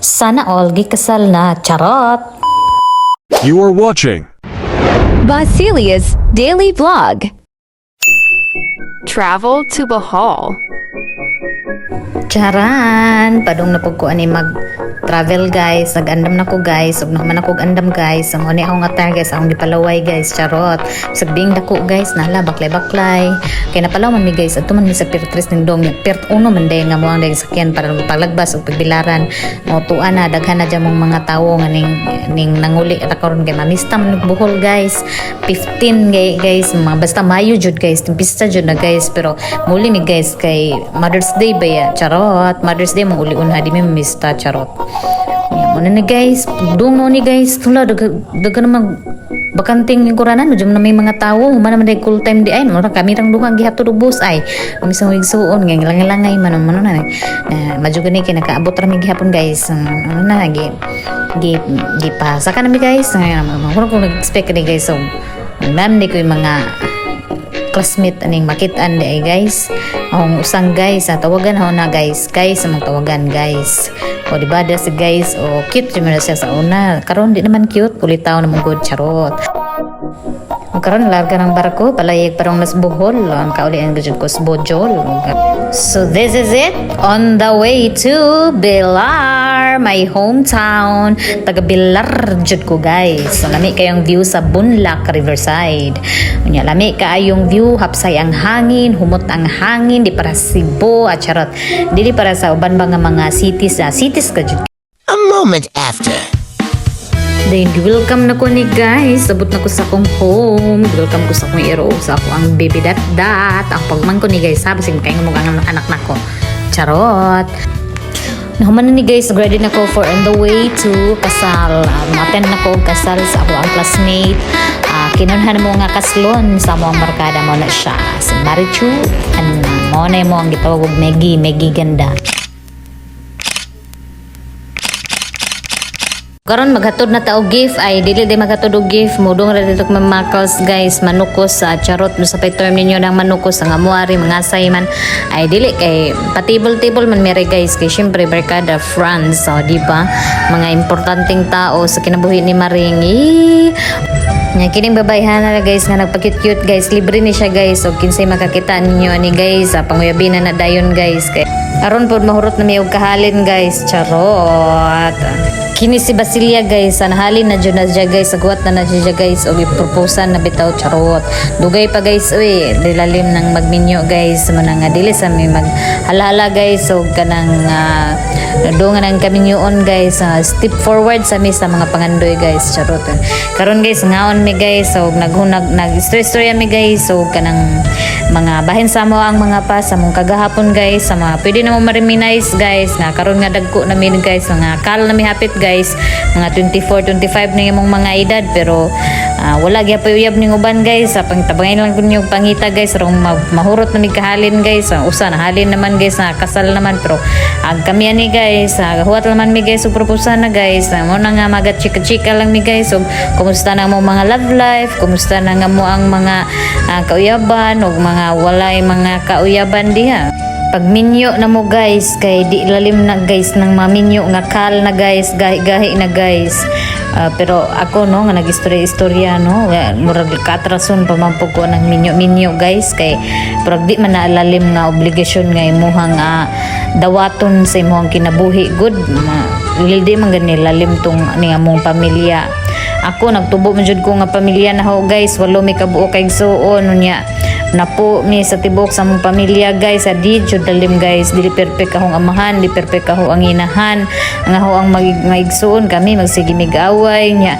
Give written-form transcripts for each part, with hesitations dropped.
Sana all gikasal na. Charot! You are watching Basilia's Daily Vlog. Travel to Bohol. Charan! Padung na pud ko ani mag travel, guys. Nag-andam na ko, guys. Ug naman ako andam, guys. Ang ni akong attire, guys. Akong gipalaway, guys. Charot. Sa bing dako, guys. Nala baklay-baklay. Kay napalaw man mi, guys. Adto man mi sa Pier 3 ng dong. Pier 1 man day nga mo ang dayong sakyan para paglagbas ug pagbilaran. Mo tuan na daghan na dyan mong mga tawo nga ning nanguli ra karon kay mamista man og Bohol, guys. 15 gay, guys. Mga basta Mayo jud, guys. Timpista jud na, guys. Pero muli mi, guys, kay Mother's Day ba ya? Charot. Mother's Day mong uliun ha. Di mi mamista. Charot. Yan mo na ni, guys. Pagdung no ni, guys. Tula, daga naman bakanting lingkuranan medyo na may mga tawo human naman day cool time di ay mura kami rang duha gihatod og bus ay kami sa igsuon nga langay-langay man man na na madyo gani kay nakaabot ra mi gihapon, guys. Ano na gi gi gi pasa ka nami, guys. Nga mura ko nag-expect ni, guys. So ma'am di ko yung mga classmate aning makitaan di ay, guys. Ang usang, guys, tawagan ho na, guys. Guys, among tawagan, guys. O di ba da si guys, o cute jud man na siya sa una. Karon di naman cute, ulitaw na mong good. Charot. Ug karon larga ng barko palayag parang nas Bohol ang kaulian gud ko sa Bojol. So this is it, on the way to Bilar, my hometown. Taga Bilar jud ko, guys. So lami kayong view sa Bunlak Riverside. Unya lami kaayong view, hapsay ang hangin, humot ang hangin, di para Cebu, at charot. Dili para sa uban ba nga mga cities, cities ka jud. A moment after. Then, welcome na ko ni, guys. Sabot na ko sa akong home. Welcome ko sa akong iro sa ako ang baby dat dat. Ang pagman ko ni, guys, ha. Basig makaingon mo ang anak na ko. Charot. Nahuman na ni, guys, ready na ko for on the way to kasal. Attend na ko og kasal sa ako ang classmate. Kinunhan mo nga kaslon sa mo ang barkada mo na siya. Si Marichu, and mo na mo ang gitawag og Maggie, Maggie ganda. Karon maghatod na ta og gift ay dili di maghatod og gift, mudong ra dito mamakals, guys, manukos sa charot mo sa term ninyo ng manukos ang amuari mga man ay dili kay patable table man mere, guys, kay syempre barkada, friends, so di ba mga importanteng tao sa kinabuhi ni Maring eh. Nya kining babayhan na, guys, nga nagpa-cute guys, libre ni siya, guys. So kinsay makakita ninyo ani, guys, sa panguyabi na na dayon, guys, kay aron pod mahurot na mi og kahalin, guys. Charot. Kini si Basilia, guys, nahalin na jud na siya, guys, agwat na na siya, guys, og iproposan na bitaw. Charot. Dugay pa, guys, uy, dilalim ng magminyo, guys, mo na nga dili sa mi maghalala, guys, og kanang dungan ang kaminyoon, guys, step forward sa mi sa mga pangandoy, guys. Charot. Karon, guys, ngaon mi, guys, og naghunag nag story mi, guys, og kanang mga bahin sa mo ang mga pa sa mong kagahapon, guys, sa mga pwede na mo ma-reminisce, guys, nga karon nga dagko na mi, guys, mga kal na mi hapit, guys, mga 24 25 na imong mga edad, pero wala gyapon uyab ning uban, guys. Sa pangtabangay lang kun yung pangita, guys, rong mahurot na mi kahalin, guys. Ang usa na halin naman, guys, na kasal naman, pero ag kami ani, guys, huwat naman mi, guys, ug proposa na, guys. Mo na nga maga chika-chika lang mi, guys, ug kumusta na mo mga love life, kumusta na nga mo ang mga kauyaban ug mga walay mga kauyaban diha. Pagminyo na mo, guys, kay di lalim na, guys, ng maminyo nga kal na, guys, gahi-gahi na, guys. Pero ako no nga nag-istorya-istorya no, murag katrason pa man po ko ng minyo-minyo, guys, kay pero di man na lalim nga obligasyon nga imuhang dawaton sa imuhang kinabuhi good. Di man gani lalim tong ni among pamilya. Ako nagtubo man jud ko nga pamilya na ho, guys, walo mi kabuok kay igsuon. Unya napo mi sa tibok sa among pamilya, guys. Sa di jud lalim, guys, dili perfect akong amahan, di perfect ako ang inahan, ang ako ang maigsuon kami magsige mig away nya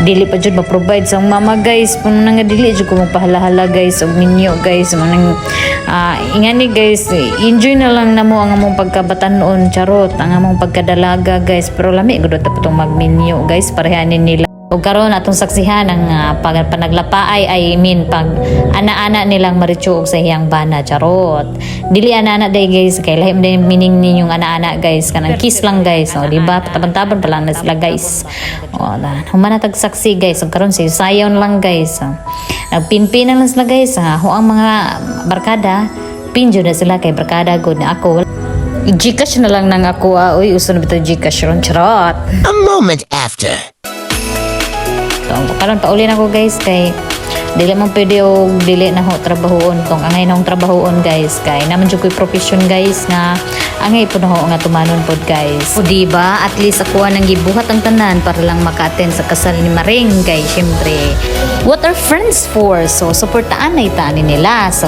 dili pa jud ma-provide sa akong mama, guys. Puno na nga dili jud ko magpahalahala, guys, og minyo, guys. Mo nang ingani, guys, enjoy na lang namo ang among pagkabatanon. Charot. Ang among pagkadalaga, guys, pero lami gud ta patong magminyo, guys, parehanin nila. Ug karon atong saksihan ang pag panaglapaay, I mean pag ana-ana nilang Marichu og sa iyang bana. Charot. Dili ana-ana day, guys, kay lahi man day meaning ninyong ana-ana, guys, kanang kiss lang, guys. O di ba taban-taban pa lang na sila, guys. O na human na tag saksi, guys. Ug karon say sayon lang, guys. Nagpinpin na lang sila, guys. Ho ang mga barkada pinjo na sila kay barkada good na ako. I-Gcash na lang nang ako ah. Uy, uso na bitaw Gcash ron. Charot. A moment after. So, karon pauli na ko, guys, kay dili man pwede og dili na ho trabahoon kung angay na hong trabahoon, guys, kay naman jud ko'y profession, guys, nga angay po na ho nga tumanon pod, guys. O di ba, at least ako nang gibuhat ang tanan para lang maka-attend sa kasal ni Maring, kay syempre, what are friends for? So suportaan na itani nila. So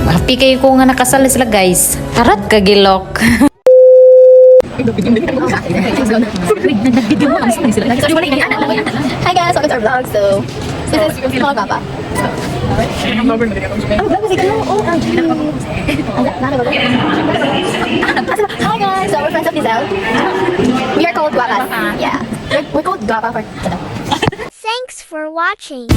happy kayo ko nga nakasal na sila, guys. Tarat kagilok. Hi guys, welcome to our vlog. So, this is mga Papa. Ang vlog kasi kayo, oh, ang Hi guys, so we're friends of Lizelle. We are called Guapas. Yeah, we're called Guapa for Thanks for watching.